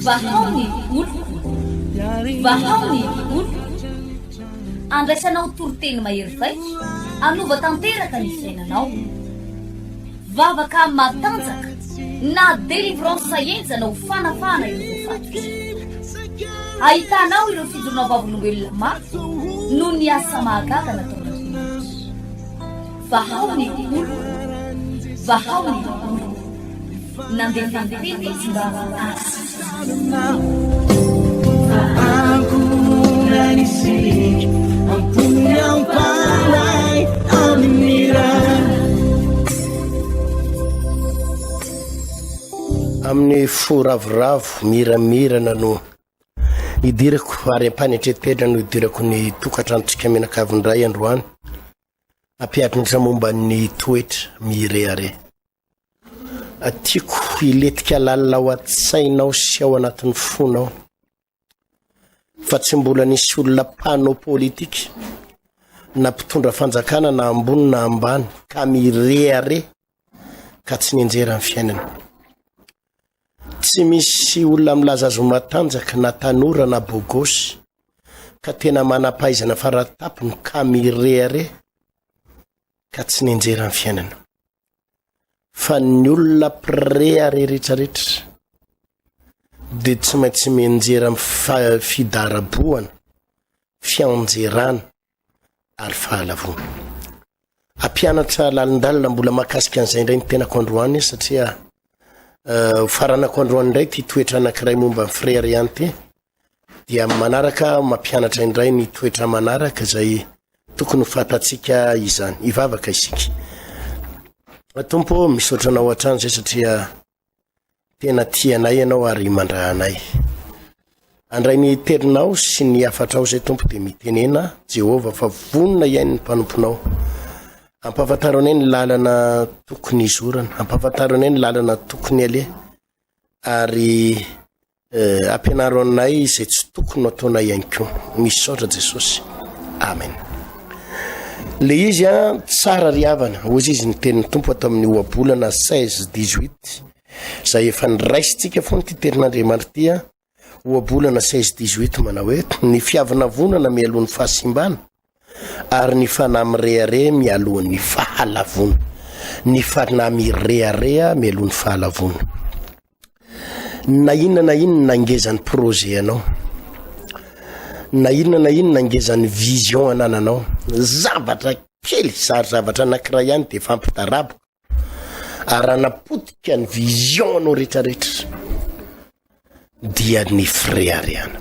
Vahao ny oloko, vahao ny oloko. Andraisanao toriteny mahery vaika hanova tanteraka ny fiainanao. Vavaka matanjaka na délivrance henjana ho fanafahana ireo voafatotra. Ahitanao ireo fijoroana vavolombelona mafy noho ny asa mahagaga nataon'Andriamanitra. Vahao ny oloko, vahao ny oloko. Nandefa ny teny izy mba hahasitrana. Amin'ny fo ravoravo miramirana no idirako ary am-panetretena no idirako ny tokantranontsika mianakavy indray androany. Ampiadinitra momba ny toetra mirehareha. Tiako hilentika lalina ao an-tsainao sy ao anatin'ny fonao fa tsy mbola nisy olona mpanao politika na mpitondra fanjakana na ambony na ambany ka mirehareha ka tsy nianjera ny fiainana. Tsy misy olona milaza azy ho matanjaka na tanora na bogosy ka tena manam-pahaizana faratapony ka mirehareha ka tsy nianjera ny fiainana. Fa ny olona mpirehareha rehetrarehetra dia tsy maintsy mianjera amin'ny fidarabohana, fianjerana ary fahalavoana. Hampianatra lalindalina mbola mahakasika an'izay indray ny tenako androany satria eh, ho faranako androany indray ity toetra anankiray momba ny fireharehana ity dia manaraka mampianatra indray ny toetra manaraka izay tokony ho fantatsika izany. Hivavaka isika. Tompo, misaotra anao hatrany izay satria Tena tia anay ianao ary mandra anay. Andray ny teninao sy ny hafatrao izay Tompo dia mitenena Jehovah fa vonona hihaino ny mpanomponao. Ampahafantaro anay ny lalana tokony hizorana, ampahafantaro anay ny lalana tokony aleha ary Eh, ampianaro anay izay tsy tokony ho ataonay ihany koa. Misaotra Jesosy. Amen. Le izy a tsara ry havana, hozy izy ny tenin'ny Tompo ato amin'ny ohabolana 16 18 izay efa niraisintsika foana ity tenin'Andriamanitra ity a. Ohabolana 16 18 manao hoe ny fiavonavonana mialoha ny fahasimbana ary ny fanahy mirehareha mialoha ny fahalavoana. Ny fanahy mirehareha mialoha ny fahalavoana. Na inona na inona ngezan'ny projet anao, na inona na inona ngezan'ny vision anananao, zavatra kely zary zavatra anankiray ihany de efa ampidaraboka ary anapotika ny vision anao rehetrarehetra dia ny fireharehana.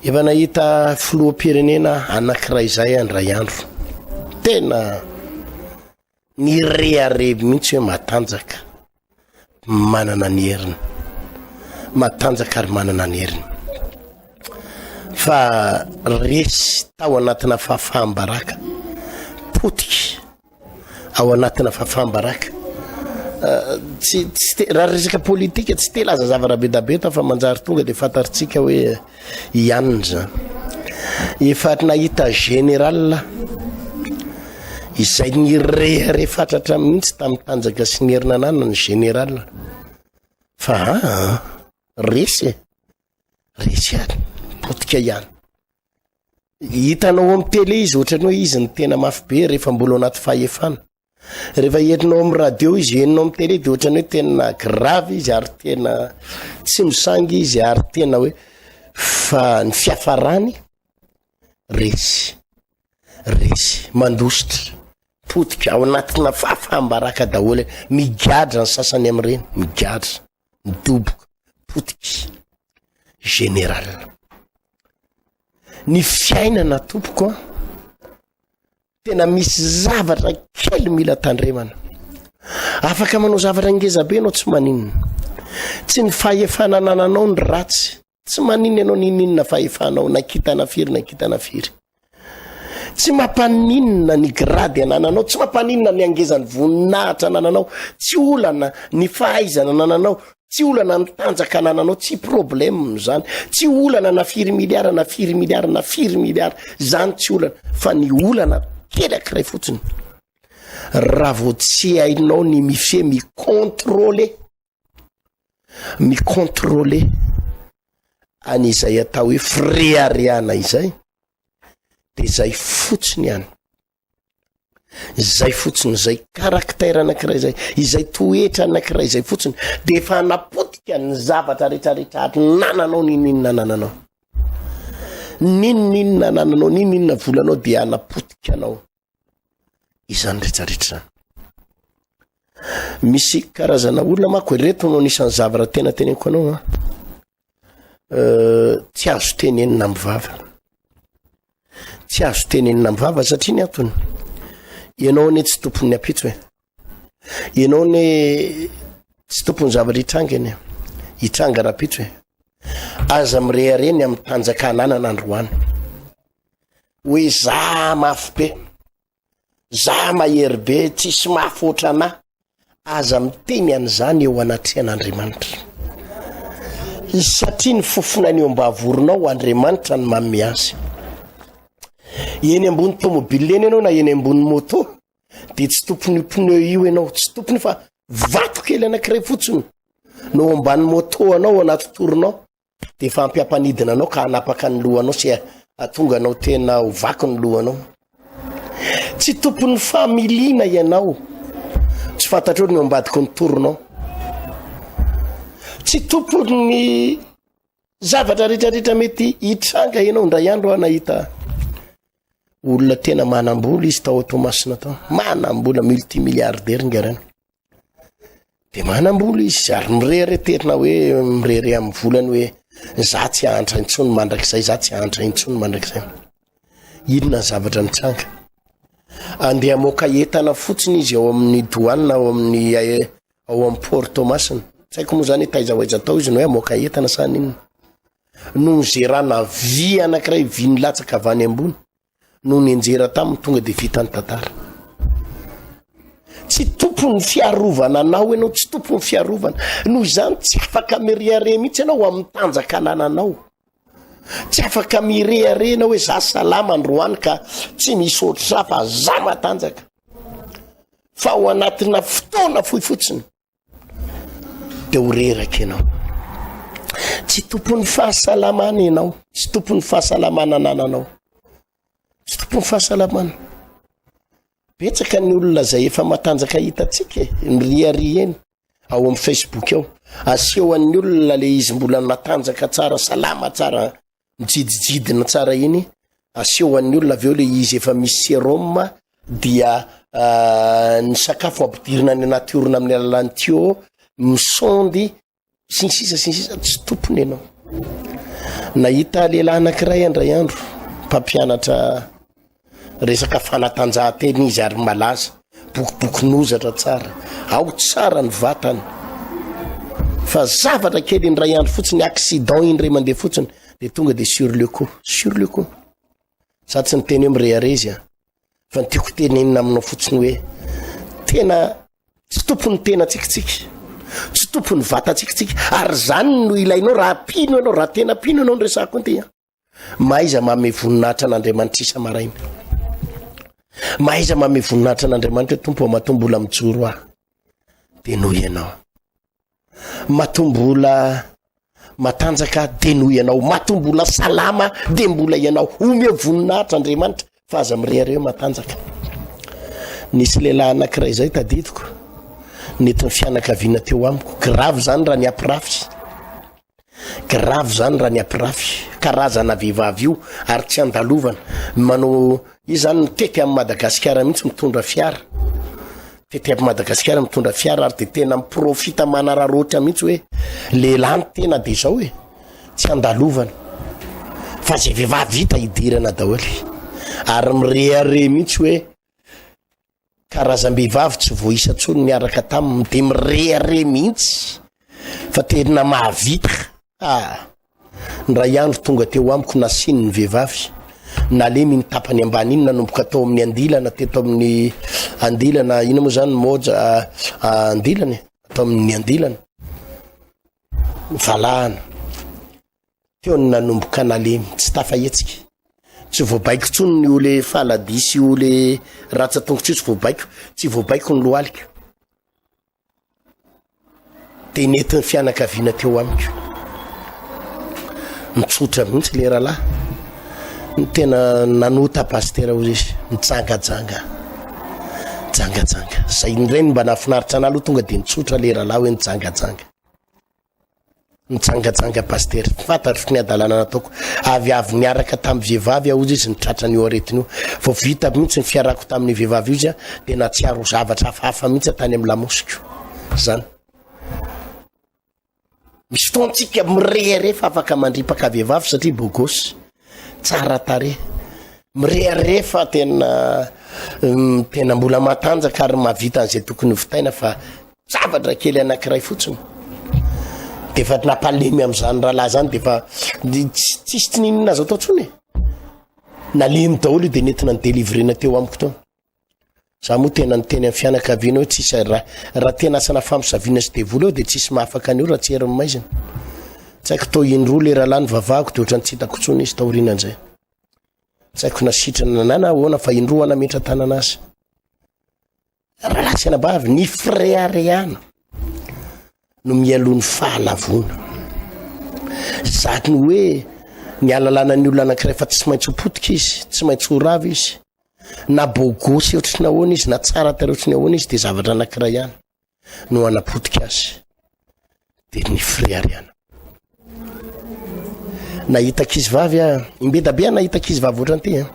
Efa nahita filoham-pirenena anankiray izay andray andro, tena Nirehareha mihitsy hoe matanjaka, manana ny heriny. Matanjaka ary manana ny heriny. Fa resy tao anatina fahafaham-baraka, potika ao anatina fahafaham-baraka. Eh, tsy tsy te raha resaka politika tsy te laza zavatra be da be fa manjary tonga de fantatritsika hoe Ianona izany. Efa nahita général izay nirehareha fatratra mihitsy tamin'ny tanjaka sy ny herina ananany général. Fa aa resy e. Resy ihany, potika ihany. Hitanao amin'ny télé izy ohatran'ny hoe izy ny tena mafy be rehefa mbola ao anaty fahefana. Rehefa entinao amin'ny radio izy, henonao amin'ny télé dia ohatran'ny hoe tena grave izy ary tena tsy misangy izy ary tena hoe fa ny fiafarany resy, resy, mandositra, potika ao anatina fahafaham-baraka daholo, migadra ny sasany amin'ireny, migadra, midoboka, potika, général. Ny fiainana tompoko an, Tena misy zavatra kely mila tandremana. Afaka manao zavatra ngeza be ianao tsy maninona. Tsy ny fahefana anananao ny ratsy. Tsy maninona ianao ninoninona fahefanao na kintana firy na kintana firy. Tsy mampaninona ny grady anananao, tsy mampaninona ny angezan'ny voninahitra anananao, tsy olana ny fahaizana anananao, Tsy olana ny tanjaka anananao, tsy problème zany, tsy olana na firy milliard na firy milliard na firy milliard, zany tsy olana, fa ny olana kely akiray fotsiny. Raha vao tsy hainao ny mifehy, mi-contrôler, mi-contrôler an'izay atao hoe fireharehana izay, de zay fotsiny ihany. Zay fotsiny, zay caractère anankiray zay, izay toetra anankiray zay fotsiny, de efa hanapotika ny zavatra rehetrarehetra nananao, n'inon'inona anananao. N'inon'inona anananao, n'inon'inona volanao dia hanapotika anao izany rehetrarehetra izany. Misy karazana olona manko, ireto no anisan'ny zavatra tena teneniko anao an, tsy azo tenenina amin'ny vava. Tsy azo tenenina amin'ny vava satria ny antony, ianao anie tsy tompon'ny ampitso e. Ianao anie tsy tompon'ny zavatra hitranga anie, hitranga rahampitso e. Aza mirehareha ny amin'ny tanjaka ananana androany. Hoe za mafy be, za mahery be, tsisy mafy ohatranà. Aza miteny an'izany eo anatrehan'Andriamanitra. Satria ny fofonany eo am-bavoronao, Andriamanitra no manome azy. Eny ambony tomobile eny ianao na eny ambony moto, dia tsy tompon'io pneu io ianao, tsy tompony fa vato kely anankiray fotsiny no ao ambany moto anao, ao anaty torinao. dia efa hampiampanidina anao ka hanapaka ny lohanao sy hahatonga anao tena ho vaky ny lohanao. Tsy tompon'ny familiana ianao, tsy fantatrao ny ao ambadiky ny toronao. Tsy tompon'ny zavatra rehetrarehetra mety hitranga ianao. Indray andro aho nahita olona tena manam-bola izy tao Toamasina tao, manam-bola multimilliardaire ngarana. De manam-bola izy ary mirehareha tena hoe mirehareha amin'ny volany hoe za tsy hahantra intsony mandrakizay, za tsy hahantra intsony mandrakizay. Inona ny zavatra nitranga? Andeha hamoaka entana fotsiny izy ao amin'ny douane ao amin'ny ao amin'ny port Toamasina. Tsy haiko moa zany hoe taiza ho aiza tao izy no hoe hamoaka entana sa n'inona. Nozerana vy anankiray, vy nilatsaka avy any ambony. no nianjera taminy tonga de vita ny tantara. Tsy tompon'ny fiarovana anao ianao, tsy tompon'ny fiarovana. Noho izany tsy afaka mirehareha mihitsy ianao amin'ny tanjaka anananao. Tsy afaka mirehareha ianao hoe za salama androany ka tsy misy ohatr'za fa za matanjaka. Fa ao anatina fotoana fohy fotsiny dia ho reraka ianao. Tsy tompon'ny fahasalamana ianao, tsy tompon'ny fahasalamana anananao, tsy tompon'ny fahasalamana. Betsaka ny olona izay efa matanjaka hitantsika e, miriaria eny ao amin'ny Facebook ao. Aseho an'ny olona le izy mbola matanjaka tsara, salama tsara, mijidijidina tsara iny, aseho an'ny olona avy eo le izy efa misy sérum dia ny sakafo ampidirina any anaty orona amin'ny alalan'ny tuyau, misondy sy ny sisa sy ny sisa, tsy tompony ianao. Nahita lehilahy anankiray indray andro, mpampianatra Resaka fanatanjahantena izy ary malaza, bokibokin'ozatra tsara, ao tsara ny vatany. Fa zavatra kely indray andro fotsiny, accident indray mandeha fotsiny, de tonga de sur le coup, sur le coup. Za tsy niteny hoe mirehareha izy a, fa ny tiako tenenina aminao fotsiny hoe tena tsy tompon'ny tenantsika tsika, tsy tompon'ny vatantsika tsika, ary zany no ilainao raha mpino ianao, raha tena mpino ianao no resahako an'ity a. Mahaiza manome voninahitra an'Andriamanitra isa-maraina. Mahaiza manome voninahitra an'Andriamanitra hoe Tompo matoa mbola mijoro aho dia noho ianao. Matoa mbola matanjaka dia noho ianao. Matoa mbola salama dia mbola ianao. Omeo voninahitra Andriamanitra fa aza mirehareha matanjaka. Nisy lehilahy anankiray izay tadidiko nentin'ny fianakaviana teo amiko. Grave izany raha ny ampirafy. Grave zany raha ny ampirafy karazana vehivavy io ary tsy andalovana manao izy zany mitety amin'i Madagasikara mihitsy mitondra fiara tety amin'i Madagasikara mitondra fiara ary de tena miprofita manararaotra mihitsy hoe lehilahy ny tena de zao e tsy andalovana fa zay vehivavy hita hidirana daholo ary mirehareha mihitsy hoe Karazam-behivavy tsy voaisa intsony niaraka taminy dia mirehareha mihitsy fa tena mahavita. Ah! Indray andro tonga teo amiko nasiany ny vehivavy, nalemy iny tapany ambany iny nanomboka tao amin'ny andilana teto amin'ny andilana, inona moa izany moja andilana e, atao amin'ny andilana, valahana. Teo no nanomboka nalemy, tsy tafahetsika. Tsy voabaiko intsony ny ole faladia sy ole ratsan-tongotra io tsy voabaiko, tsy voabaiko ny lohalika. Dia nentin'ny fianakaviana teo amiko. Mitsotra mihitsy le rahalahy. Ny tena nanota pasitera hozy izy, nijangajanga. Jangajanga. Zay indray no mba nahafinaritra anah aloha tonga dia nitsotra le rahalahy hoe nijangajanga. Nijangajanga pasitera. Fantatro ny hadalana nataoko. Avy avy niaraka tamin'ny vehivavy aho hozy izy ny tratran'io aretina io. Vao vita mihitsy ny fiarahako tamin'ny vehivavy io izy dia nahatsiaro zavatra hafahafa mihitsy tany amin'ny lamosiko. Zany. Misy fotoantsika mirehareha fa afaka mandripaka vehivavy satria beau gosse, tsara tarehy. Mirehareha fa tena tena mbola matanjaka ary mahavita an'izay tokony ho vitaina fa Zavatra kely anankiray fotsiny de efa nampalemy am'zany rahalahy zany de efa tsisy tsy ninona azo atao tsony e nalemy daholo io de nentina ny délivrena teo amiko teo za moa tena niteny amin'ny fianakaviana hoe tsisy raha raha tena asana famosaviana sy devoly eo de tsisy mahafaka an'io raha tsy herin'ny maizina tsy haiko tao indroa le rahalahy nivavahako de ohatran'ny tsy hitako intsony izy taorianan'izay tsy haiko na sitrana na na ahoana fa indroa nametra tanana azy Rahalahy sy anabavy, ny fireharehana no mialoha ny fahalavoana. Zany hoe ny alalana ny olona anankiray fa tsy maintsy ho potika izy, tsy maintsy ho rava izy, na bogosy ohatry ny ahoana izy, na tsara tarehy ohatry ny ahoana izy, dia zavatra anankiray ihany no hanapotika azy, dia ny fireharehana. Nahita ankizy vavy aho, imbeda be aho nahita ankizy vavy ohatran'ity an.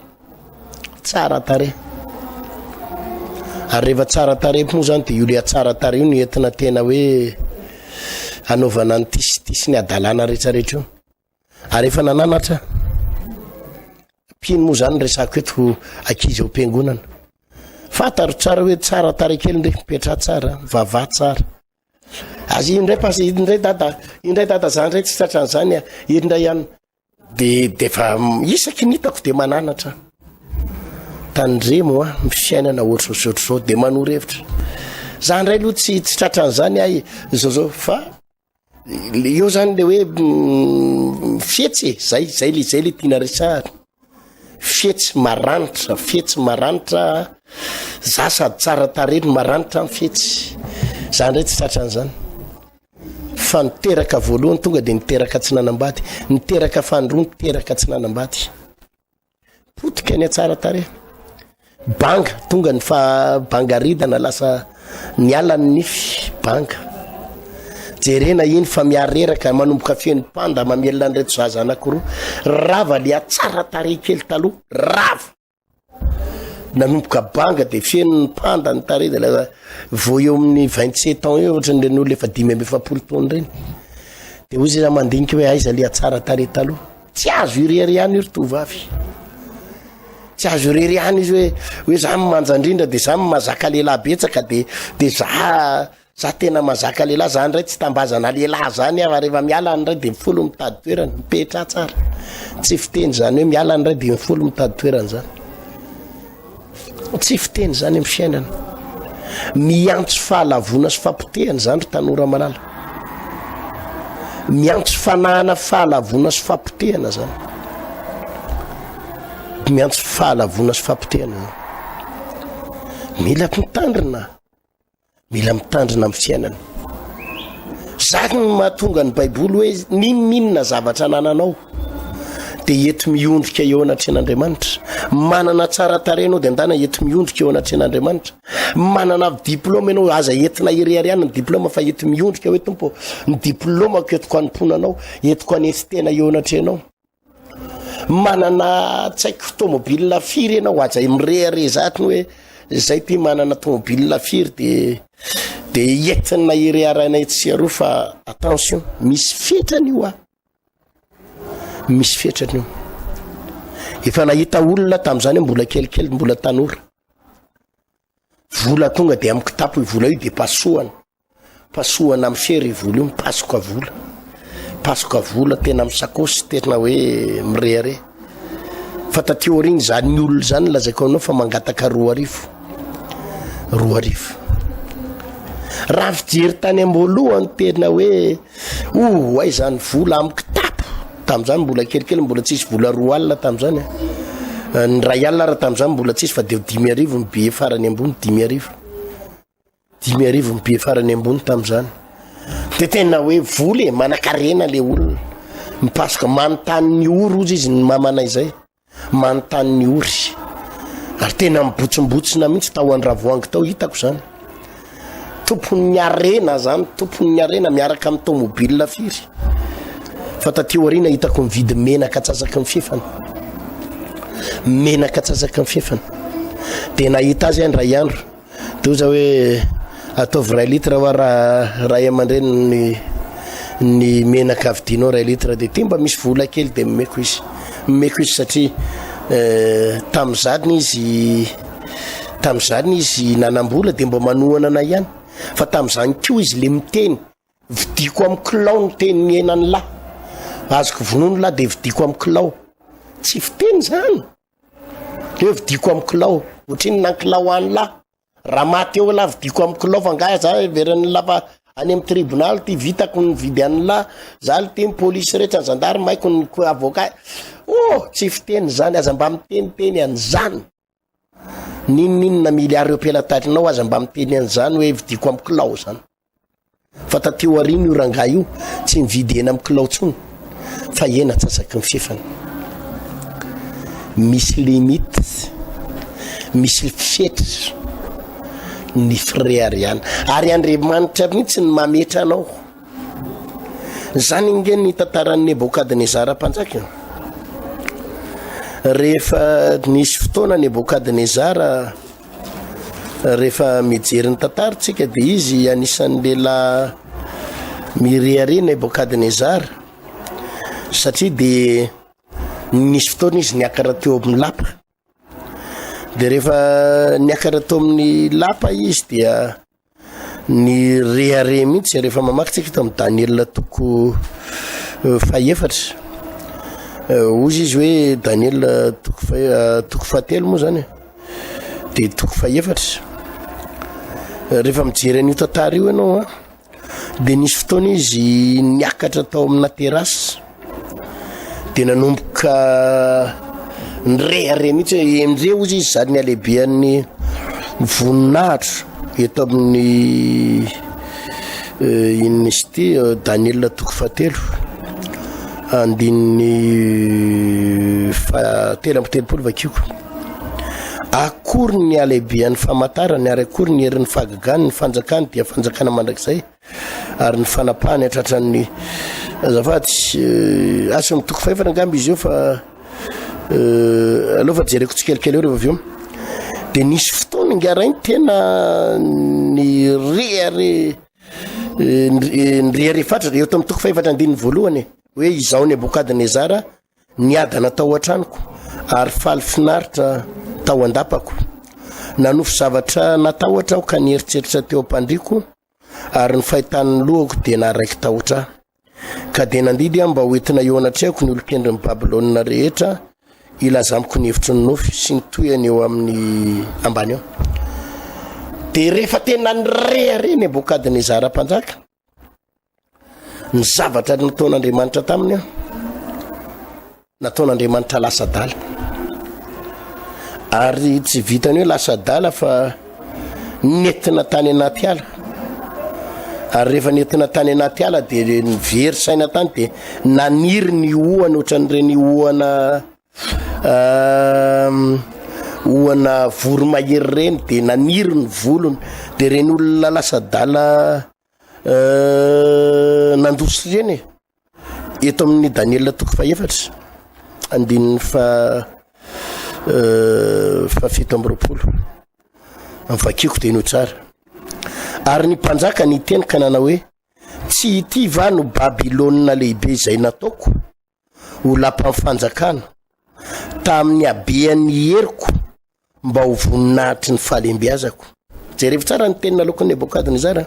Tsara tarehy. Ary rehefa tsara tarehy moa zany dia io le tsara tarehy io no entina tena hoe anaovana ny tisy tisy ny hadalana rehetrarehetra io. Ary efa nananatra mpino moa zany resako eto ankizy ao am-piangonana. Fantaro tsara hoe tsara tarehy kely ndry, mipetraha tsara, mivavaha tsara. Azy io indray pas indray dada, indray dada za indray tsy tratran'izany a, indray ihany. De de fa isaky ny hitako de mananatra. Tandremo a, ny fiainana ohatr'izao sy ohatr'izao de manoro hevitra. Za indray aloha tsy tsy tratran'izany ahy zao zao fa le eo zany le hoe fihetsy e, zay zay le zay le tiana resahana. Fihetsy maranitra, fihetsy maranitra, za sady tsara tarehy no maranitra ny fihetsy. Za ndray tsy tratran'izany. Fa niteraka voalohany tonga de niteraka tsy nanambady, niteraka fanindroa niteraka tsy nanambady. Potika ny hatsara tarehy. Banga, tonga ny fa banga ridana lasa niala ny nify, banga. Jerena iny fa mihareraka manomboka feno panda mamelona an'ireto zaza anankiroa. Rava le hatsara tarehy kely taloha, rava. Nanomboka banga de feno ny panda ny tarehy de lasa vao eo amin'ny 27 ans eo ohatran'ireny olona efa 45 taona ireny. De hoy izy mandinika hoe aiza le hatsara tarehy taloha. Tsy azo ireharehana io ry tovovavy. Tsy azo ireharehana izy hoe hoe za manja indrindra de za mazaka lehilahy betsaka de de za za tena mazaka lehilahy za ndray tsy tambazana lehilahy zany aho rehefa miala any ndray de mifolo mitady toerana mipetraha tsara. Tsy fiteny zany hoe miala any ndray de mifolo mitady toerana zany. Tsy fiteny izany amin'ny fiainana. Miantso fahalavoana sy fampotehana izany ry tanora malala. Miantso fanahana fahalavoana sy fampotehana izany. Miantso fahalavoana sy fampotehana izany. Mila mitandrina. Mila mitandrina amin'ny fiainana. Zany no mahatonga ny Baiboly hoe n'inon'inona zavatra anananao dia eto miondrika eo anatrehan'Andriamanitra. Manana tsara tarehy ianao dia andana eto miondrika eo anatrehan'Andriamanitra. Manana diplôme ianao aza entina ireharehana ny diplôme fa eto miondrika hoe Tompo ny diplômako entiko hanompoana anao, entiko hanetry tena eo anatrehanao. Manana tsy haiko tomobile firy ianao aza mirehareha zany hoe zay ty manana tomobile firy de de entina ireharehana etsy sy aroa fa attention misy fetrany io ah misy fetrany io efa nahita olona tamin'izany mbola kelikely mbola tanora vola tonga de amin'ny kitapo io vola io de pasohana Pasohana amin'ny fery io vola io, mipasoka vola. Mipasoka vola tena amin'ny sakosy, tena hoe mirehareha. Fa taty aoriana izany olona izany lazaiko aminao fa mangataka 2000. 2000. Raha fijery tany am-boalohany tena hoe oh aiza ny vola amin'ny kitapo. Tamin'izany mbola kelikely, mbola tsisy vola 20 tamin'izany. Ny iray alina ary tamin'izany mbola tsisy fa dia 5000 ny billet farany ambony, 5000. 5000 ny billet farany ambony tamin'izany. Dia tena hoe vola e, manankarena le olona. Mipasoka manontany ny ory hozy izy ny mamanay izay. Manontany ny ory. Ary tena mibotsimbotsina mihitsy tao Andravoahangy tao hitako izany. Tompon'ny harena zany, tompon'ny harena miaraka amin'ny tomobile firy. Fa taty aoriana hitako mividy menaka atsasaky ny fefany. Menaka atsasaky ny fefany. Dia nahita azy aho indray andro. Dia hoy za hoe ataovy iray litre hoa raha ray aman-dreny ny ny menaka vidinao iray litre dia ty mba misy vola kely dia nomeko izy. Nomeko izy satria eh, tamin'izany izy Tamin'izany izy nanam-bola dia mba manohana anay ihany fa tamin'izany koa izy le miteny vidiako amin'ny kilao ny teny ny henan'ny lahy azoko vonono lahy dia vidiako amin'ny kilao tsy fiteny izany le hoe vidiako amin'ny kilao ohatrinona ny kilao any lahy raha maty eo lahy vidiako amin'ny kilao fa angaha za heveran'ny lahy fa any amin'ny tribonaly ty vitako ny vidy an'ny lahy za le ty ny polisy rehetra ny zandary maiko ny avocat oh tsy fiteny izany aza mba miteniteny an'izany N'inon'inona milliard eo am-pelatagninao aza mba miteny an'izany hoe vidiako amin'ny kilao zany. Fa taty aoriana io rangahy io tsy nividy hena amin'ny kilao intsony fa hena antsasaky ny fefany. Misy limite, misy fetra ny fireharehana. Ary Andriamanitra mihitsy no mametra anao. Izany ange ny tantaran'i Nebokadnezara mpanjaka e. Rehefa nisy fotoana Nebokadnezara, rehefa mijery ny tantara tsika dia izy anisan'ny lehilahy mirehareha Nebokadnezara satria dia nisy fotoana izy niakatra teo amin'ny lapa. Dia rehefa niakatra teo amin'ny lapa izy dia Nirehareha mihitsy rehefa mamaky tsika eto amin'ny Daniela toko eh, fahefatra. Eh, hozy izy hoe Daniela toko fa eh, toko fahatelo moa zany e. Dia toko fahefatra. Rehefa mijery an'io tantara io ianao a, dia nisy fotoana izy niakatra tao amina terrasse dia nanomboka nirehareha mihitsy hoe endreo hozy izy zany ny halehibehan'ny voninahitro eto amin'ny eh, inona izy ity eh, Daniel toko fahatelo andininy fahatelo amby telopolo vakiko akory ny halehibehan'ny famantarany ary akory ny herin'ny fahagagany ny fanjakany dia fanjakana mandrakizay ary ny fanapahany hatratran'ny azafady eh, asa ny toko fahefatra angamba izy io fa eh, aleo fa jereko tsikelikely eo rehefa avy eo de nisy fotoana ingarainy tena ny reare eh, ny reare fatratra eo tamin'ny toko fahefatra andininy voalohany e hoe izaho Nebokadnezara Niadana tao an-tranoko ary faly finaritra tao an-dapako. Nanofy zavatra natahotra aho ka nieritreritra teo am-pandriako, ary ny fahitan'ny lohako dia naharaiki-tahotra ahy. Ka dia nandidy aho mba hoentina eo anatrehako ny olon-kendrin'i Babylona rehetra hilaza amiko ny hevitry ny nofy sy ny tohiny eo amin'ny ambany eo. Dia rehefa tena nirehareha Nebokadnezara mpanjaka, Ny zavatra nataon'Andriamanitra taminy an, nataon'Andriamanitra lasa adala. Ary tsy vitany hoe lasa adala fa nentina tany anaty ala. Ary rehefa nentina tany anaty ala dia nivery saina tany dia naniry ny ohana ohatran'ireny ohana ohana voromahery ireny dia naniry ny volony. Dia ireny olona lasa adala Euh, nandositra ireny e. Eto amin'ny Daniela toko fahefatra, andininy fa euh, fahafito amby roapolo. Vakiko dia ino tsara. Ary ny mpanjaka niteny ka nanao hoe, tsy ity va no Babylona lehibe izay nataoko ho lapan'ny fanjakana tamin'ny habean'ny heriko mba ho voninahitry ny fahalembiazako. Jerevo tsara ny teny naloakin'i Nebokadnezara.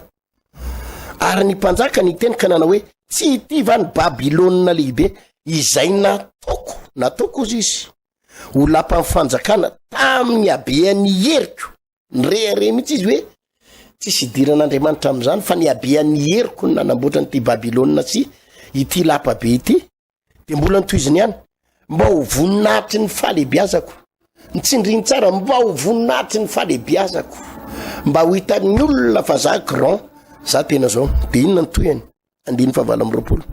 Ary ny mpanjaka niteny ka nanao hoe, Tsy ity va ny Babylona lehibe izay nataoko, nataoko hozy izy, ho lapan'ny fanjakana tamin'ny habean'ny heriko. Nirehareha mihitsy izy hoe, Tsisy idiran'Andriamanitra amin'izany fa ny habean'ny heriko no nanamboatra an'ity Babylona sy ity lapa be ity. Dia mbola notohiziny ihany, mba ho voninahitry ny fahalehibiazako. Nitsindriny tsara mba ho voninahitry ny fahalehibiazako, mba ho hitan'ny olona fa za grand, za tena zao. De inona ny tohiny? Andininy fahavalo amby 20.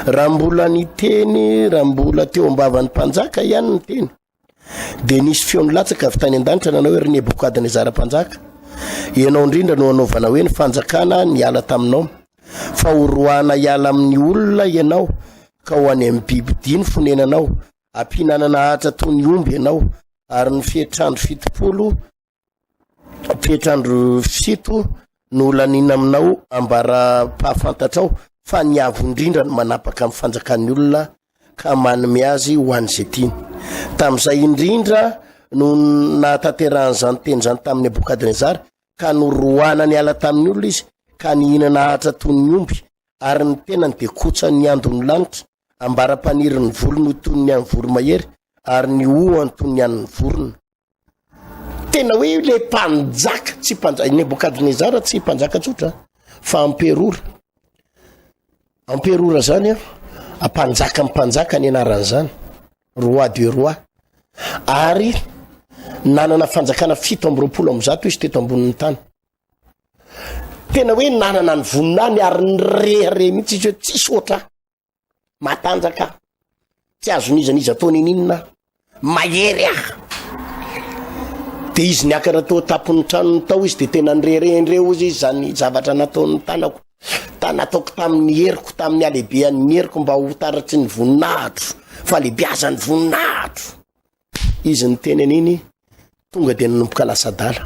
Raha mbola niteny, raha mbola teo am-bavan'ny mpanjaka ihany ny teny, dia nisy feo nilatsaka avy tany an-danitra nanao hoe, Ry Nebokadnezara mpanjaka, ianao indrindra no hanaovana hoe ny fanjakana niala taminao, fa horoahana hiala amin'ny olona ianao, ka ho any amin'ny bibidia ny fonenanao, Ampihinanana ahitra toy ny omby ianao, ary ny fetr'andro 70, fetr'andro fito no holaniana aminao ambara-pahafantatrao fa ny Avo Indrindra no manapaka amin'ny fanjakan'ny olona ka manome azy ho an'izay tiany. Tamin'izay indrindra no nahatanterahan'izany teny izany tamin'i Nebokadnezara, ka noroahana niala tamin'ny olona izy, ka nihinana ahitra toy ny omby, ary ny tenany dia kotsan'ny andon'ny lanitra, ambara-paniry ny volony ho toy ny an'ny voromahery, ary ny hohony toy ny an'ny vorona. Tena hoe ilay mpanjaka, tsy mpanjaka, Nebokadnezara tsy mpanjaka tsotra, fa amperora. Amperora zany an, mpanjaka mpanjaka ny anaran'izany, roi de roi. Ary nanana fanjakana 127 izy teto ambonin'ny tany. Tena hoe nanana ny voninahiny ary nirehareha mihitsy izy hoe tsisy oatra ahy, matanjaka aho, tsy azon'iza n'iza atao n'ininona aho, mahery aho. De izy niakatra teo an-tampon'ny tranony tao izy de tena nirehareha indray hozy izy zany zavatra nataon'ny tanako, ta nataoko tamin'ny heriko, tamin'ny halehibehan'ny heriko mba ho taratry ny voninahitro, fahalehibeazan'ny voninahitro. Izy niteny an'iny, tonga de nanomboka lasa adala.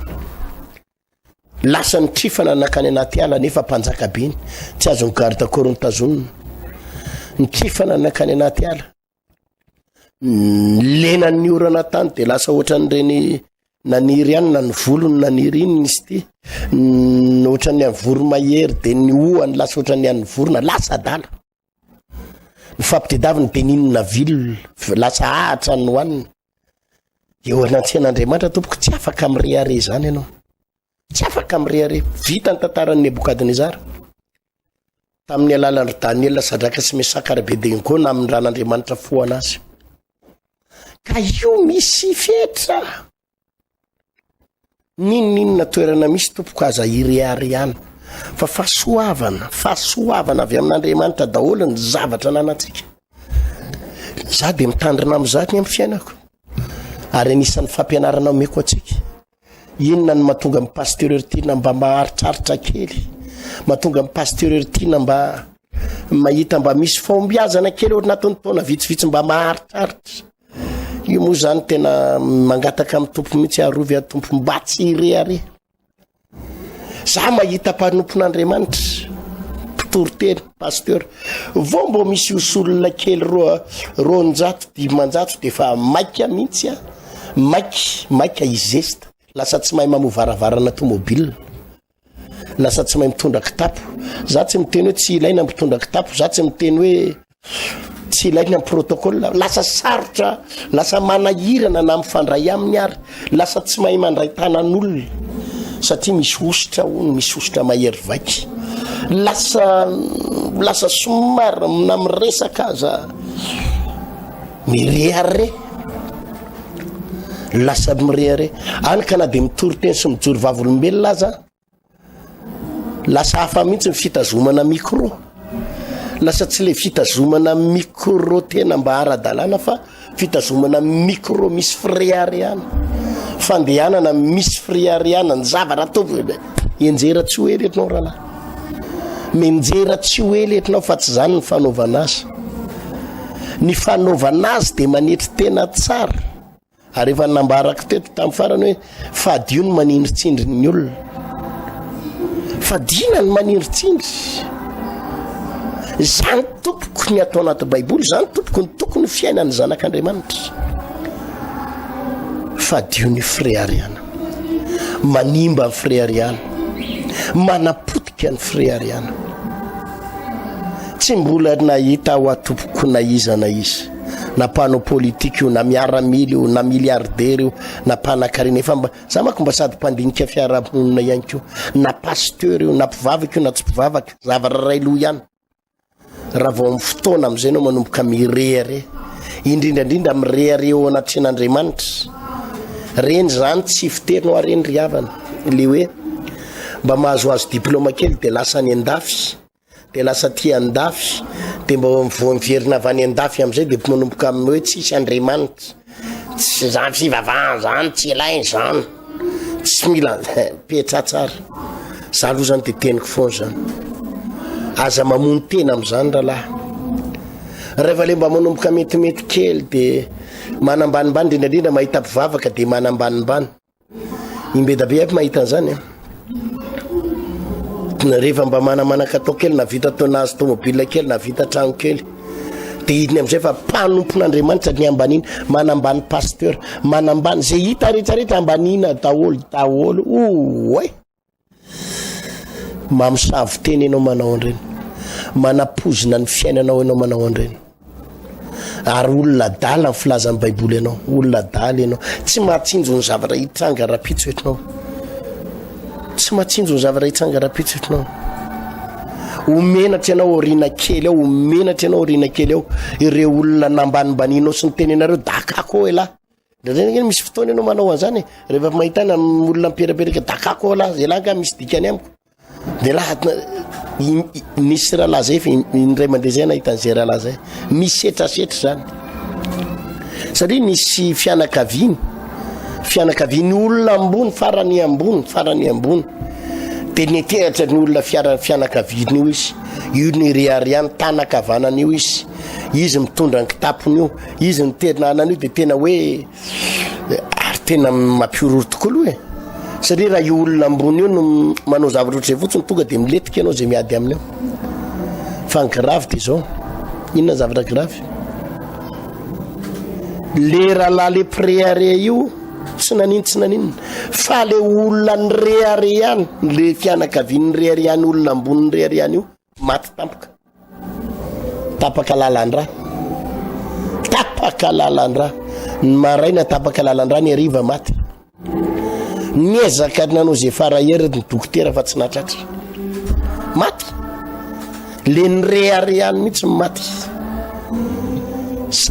Lasa nitrifana nankany anaty ala nefa mpanjaka be iny, tsy azon'ny garde corps notazonina. Nitrifana nankany anaty ala. Lenan'ny orana tany de lasa ohatran'ireny naniry ihany na ny volony naniry iny izy ity, ohatran'ny an'ny voromahery de ny hohany lasa ohatran'ny an'ny vorona, lasa adala. Ny fampitedaviny de n'inona ville, lasa ahatra ny hohaniny. Eo anatrehan'Andriamanitra tompoko tsy afaka mirehareha izany ianao. Tsy afaka mirehareha. Vita ny tantaran'i Nebokadnezara. Tamin'ny alalan'i Daniela, Sadraka sy Mesaka ary Abednego namindran'Andriamanitra foana azy. Ka io misy fetra. N'inon'inona toerana misy tompoko aza ireharehana fa fahasoavana, fahasoavana avy amin'Andriamanitra daholo ny zavatra ananantsika. Za dia mitandrina amin'izany amin'ny fiainako ary anisan'ny fampianarana omeko antsika. Inona no mahatonga ny pasteur Heritiana mba maharitraritra kely, mahatonga ny pasteur Heritiana mba mahita mba misy fahombiazana kely ao anatin'ny taona vitsivitsy mba maharitraritra. Io moa zany tena mangataka amin'ny tompo mihitsy arovy aho tompo mba tsy hirehareha. Za mahita mpanompon'Andriamanitra, mpitory teny, pasteur, vao mbô misy osolona kely roa 200 500 de efa maika mihitsy a, maika maika hizesta, lasa tsy mahay mamoha varavarana tomobile. Lasa tsy mahay mitondra kitapo. Za tsy miteny hoe tsy ilaina mitondra kitapo, za tsy miteny hoe tsy ilaina ny protocole. Lasa sarotra, lasa manahirana na mifandray aminy ary lasa tsy mahay mandray tanan'olona satria misy hosotra hono, misy hosotra mahery vaika. Lasa lasa somary na miresaka aza mirehareha. Lasa mirehareha. Any ka na dia mitory teny sy mijoro vavolombelona aza, lasa hafa mihitsy ny fitazomana micro. Lasa tsy le fitazomana micro tena mba ara-dalàna fa fitazomana micro misy fireharehana. Fandehanana misy fireharehana, ny zavatra atao enjera tsy ho ela eto rahalahy. Menjera tsy ho ela eto fa tsy zany ny fanaovana azy. Ny fanaovana azy dia manetry tena tsara. Ary efa nambarako teto tamin'ny farany hoe fadio ny manindritsindry ny olona. Fadiana ny manindritsindry. Izany tompoko ny atao anaty Baiboly, izany tompoko ny tokony fiainan'ny zanak'Andriamanitra. Fadio ny fireharehana. Manimba ny fireharehana. Manapotika ny fireharehana. Tsy mbola nahita aho tompoko na iza na iza, na mpanao politika io, na miaramila io, na milliardaire io, na mpanakarena, efa mba, za manko mba sady mpandinika fiarahamonina ihany koa, na pasteur io, na mpivavaka io, na tsy mpivavaka, zavatra iray loha ihany. Raha vao amin'ny fotoana amin'izay ianao manomboka mirehareha, indrindra indrindra mirehareha eo anatrehan'Andriamanitra. Reny zany tsy fiteny hoa reny ry havana, le hoe mba mahazoazo diploma kely de lasa any andafy, de lasa aty andafy, de mba vao miverina avy any andafy amizay de manomboka amin'ny hoe tsisy Andriamanitra, tsy zany fivavahana zany tsy ilaina zany, tsy mila petraha tsara, za aloha zany de teniko foana zany, aza mamono tena amizany rahalahy, rehefa le mba manomboka metimety kely de Manambanimbany indrindra indrindra mahita mpivavaka dia manambanimbany. Imbedabe aby mahita an'izany a. Rehefa mba manamanaka-atao kely na vita tao nahazo tomobile kely na vita trano kely dia iny amin'izay fa mpanompon'Andriamanitra ny ambanina, manambany pasteur, manambany izay hita rehetrarehetra ambanina daholo daholo. Oay! Mamosavy tena ianao manao an'ireny. Manapozina ny fiainanao ianao manao an'ireny. Ary olona adala ny filazan'ny Baiboly ianao. Olona adala ianao. Tsy mahatsinjo ny zavatra hitranga rapitso ianao. Tsy mahatsinjo ny zavatra hitranga rapitso ianao. Ho menatra ianao aoriana kely ao, ho menatra ianao aoriana kely ao. Ireo olona nambanimbanianao sy nitenenareo dakako elah. Indraindray ange misy fotoana ianao manao an'izany e, rehefa mahita ny olona miperaperaka dakako ao lahy, elah angaha misy dikany amiko. De lahy nisy rahalahy zay fa indray mandeha zay nahita an'izay rahalahy zay. Misetrasetra zany. Satria nisy fianakaviany, fianakaviany olona ambony, farany ambony, farany ambony. De niteratra ny olona fiara fianakaviany io izy. Io nireharehany tanan-kavanana io izy. Izy mitondra ny kitapony io. Izy no tena anan'io dia tena hoe ary tena mampihorohoro tokoa aloha e. Satria raha io olona ambony io no manao zavatra ohatr'izay fotsiny tonga dia milentika ianao izay miady aminy eo. Fa ny grave dia izao. Inona ny zavatra grave? Le rahalahy le mpirehareha io tsy nanino tsy naninona fa le olona nirehareha ihany, le fianakaviany nirehareha ihany, olona ambony nirehareha ihany io maty tampoka. Tapaka lalan-drà. Tapaka lalan-drà. Ny maraina tapaka lalan-drà, ny hariva maty. Niezaka nanao izay fara heriny ny dokotera fa tsy nahatratra. Maty. Le nireharehany mihitsy ny maty.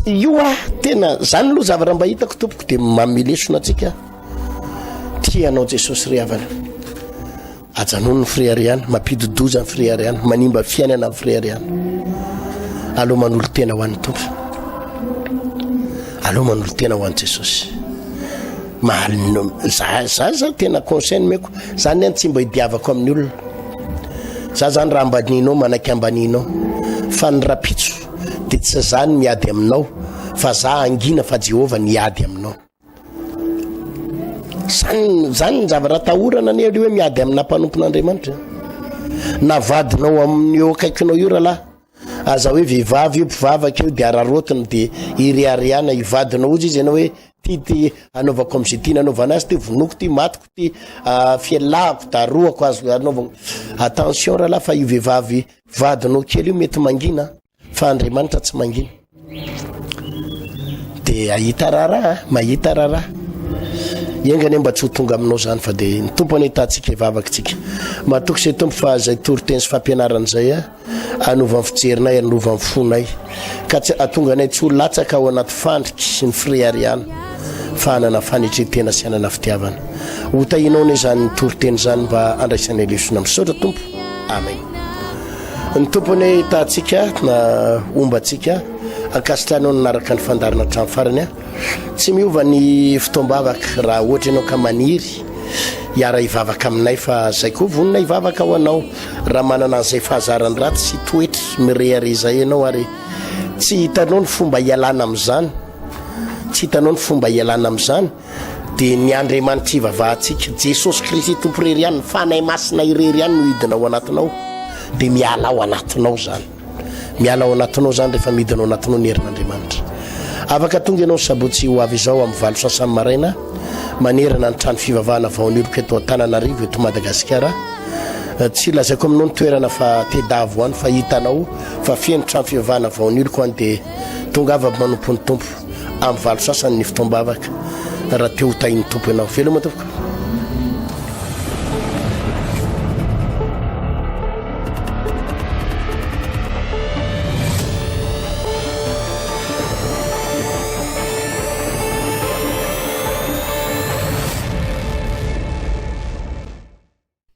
Io ah, tena zany aloha zavatra mba hitako tompoko dia manome lesona antsika. Tia anao Jesosy ry havana. Ajanony ny fireharehana, mampidi-doza ny fireharehana, manimba fiainana ny fireharehana. Aleo manolo-tena ho an'ny Tompo. Aleo manolo-tena ho an'i Jesosy. Mahalina, za za za tena conseil nomeko, za ny tsy mba idiavako amin'ny olona. Za zany raha ambaninao manaiky ambaninao. Fa ny rapitso dia tsy za ny miady aminao fa za hangina fa Jehovah ny hiady aminao. Zany, zany ny zavatra atahorana anie aloha hoe miady amina mpanompon'Andriamanitra. Na vadinao amin'ny eo akaikinao io rahalahy, aza hoe vehivavy io mpivavaka io de araraotiny de ireharehana io vadinao ozy izy ianao hoe ty ty anaovako am'izay tiana anaovana azy ty, vonoiko ty, matiko ty, fialahako, darohako, azo anaovako. Attention rahalahy fa io vehivavy vadinao kely io mety mangina. Fa Andriamanitra tsy mangina. Dia ahita raharaha, mahita raharaha. Enga anie mba tsy ho tonga aminao izany fa dia ny Tompo anie tahantsika hivavaka tsika. Matoky izay Tompo fa izay toriteny sy fampianarana izay a, hanova ny fijerinay, hanova ny fonay. Ka tsy hahatonga anay tsy ho latsaka ao anaty fandriky sy ny fireharehana fa hanana fanetren-tena sy hanana fitiavana. Ho tahinao anie izany toriteny izany mba handraisanay lesona. Misaotra Tompo. Amen. Ny Tompo anie hitahantsika na homba antsika. Ankasitrahanao nanaraka ny fandaharana hatramin'ny farany. Tsy miova ny fotoam-bavaka raha ohatra ianao ka maniry hiara hivavaka aminay fa zay koa vonona hivavaka ho anao raha manana an'izay fahazaran ratsy sy toetra mirehareha izay ianao ary tsy hitanao ny fomba hialana amin'izany tsy hitanao ny fomba hialana amin'izany Dia ny Andriamanitra ivavahantsika, Jesosy Kristy Tompo irery ihany, ny Fanahy Masina irery ihany no hidina ao anatinao. Dia miala ao anatinao izany. Miala ao anatinao izany rehefa midina ao anatinao ny herin'Andriamanitra. Afaka tonga ianao ny sabotsy ho avy izao amin'ny valo sasany maraina manerana ny trano fivavahana Vaonioriko eto Antananarivo eto Madagasikara. Tsy lazaiko aminao ny toerana fa tedavo any fa hitanao fa feno trano fivavahana Vaonioriko any dia tongava manompo ny Tompo. Amin'ny valo sasany ny fotoam-bavaka raha te ho tahin'ny Tompo ianao. Veloma tompoko.